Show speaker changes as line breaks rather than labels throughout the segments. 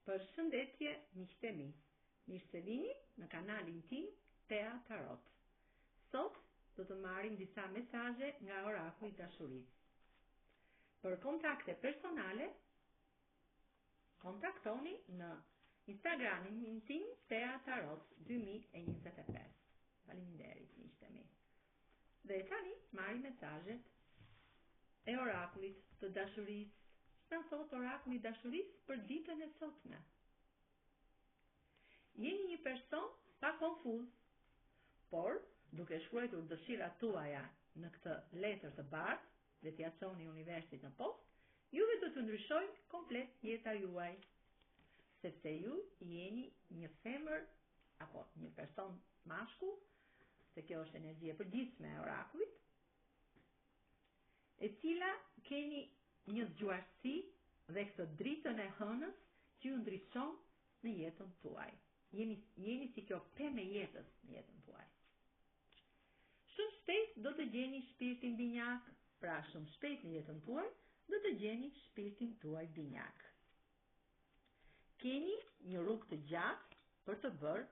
Përshëndetje miqtë e mi. Mirë se vini në kanalin tim Tea Tarot. Sot do të marrim disa mesazhe nga orakulli i dashurisë. Për kontakte personale, kontaktoni në Instagramin tim Tea Tarot 2025. Faleminderit miqtë e mi. Dhe tani marrim mesazhet e orakullit të dashurisë. Ç'na thotë orakulli i dashurisë për ditën e sotme? Jeni një person pak konfuz, por duke shkruajtur dëshirat tuaja në këtë letër të bardhë dhe t'ia çoni universit në postë, juve do të ndryshojë komplet jeta juaj. Sepse ju jeni një femër apo një person mashkull se kjo është energji e përgjithshme e orakullit, e cila keni një zgjuarsi dhe këtë dritën e hënës që ju ndriçon në jetën tuaj. Jeni, jeni si kjo pemë e jetës në jetën tuaj. Shumë shpejt do të gjeni shpirtin binjak, pra shumë shpejt në jetën tuaj do të gjeni shpirtin tuaj binjak. Keni një rrugë të gjatë për të bërë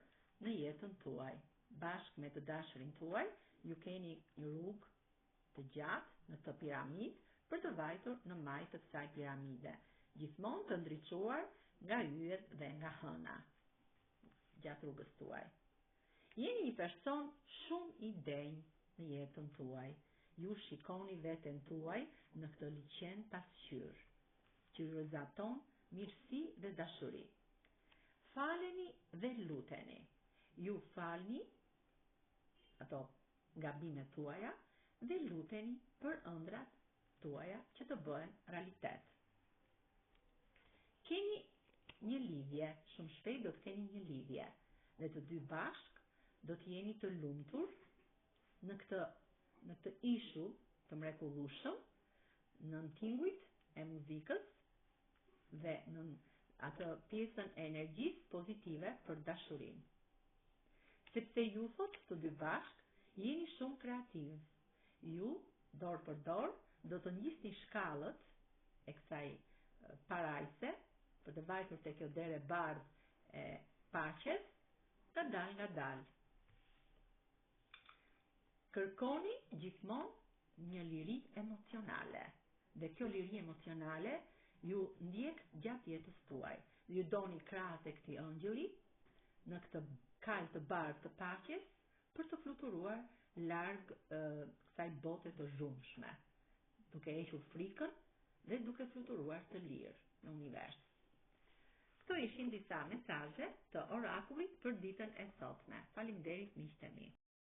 në jetën tuaj. Bashkë me të dashurin tuaj, ju keni një rrugë të gjatë në këtë piramidë për të vajtur në majë të kësaj piramide, gjithmonë të ndriçuar nga yjet dhe nga hëna gjatë rrugës tuaj. Jeni një person shumë i denjë në jetën tuaj. Ju shikoni veten tuaj në këtë liqen pasqyrë. që ju rrezaton mirësi dhe dashuri. Faleni dhe luteni. Ju falni ato gabimet tuaja dhe luteni për ëndrrat tuaja që të bëhen realitet. Keni një lidhje, shumë shpejt do të keni një lidhje dhe të dy bashkë do të jeni të lumtur në këtë në këtë ishull të mrekullueshëm nën tingujt e muzikës dhe nën atë pjesën e energjisë pozitive për dashurinë. Sepse ju thotë të dy bashkë jeni shumë kreativ. Ju dorë për dorë do të ngjisni shkallët e kësaj parajse për të vajtur te kjo derë e bardhë e paqes, ngadalë ngadalë. Kërkoni gjithmonë një liri emocionale. Dhe kjo liri emocionale ju ndjek gjatë jetës tuaj. Ju doni krahët e këtij ëngjëlli në këtë kalë të bardhë të paqes për të fluturuar larg kësaj bote të zhurmshme, duke hequr frikën dhe duke fluturuar të lirë në univers. Këto ishin disa mesazhe të orakullit për ditën e sotme. Faleminderit miqtë e mi.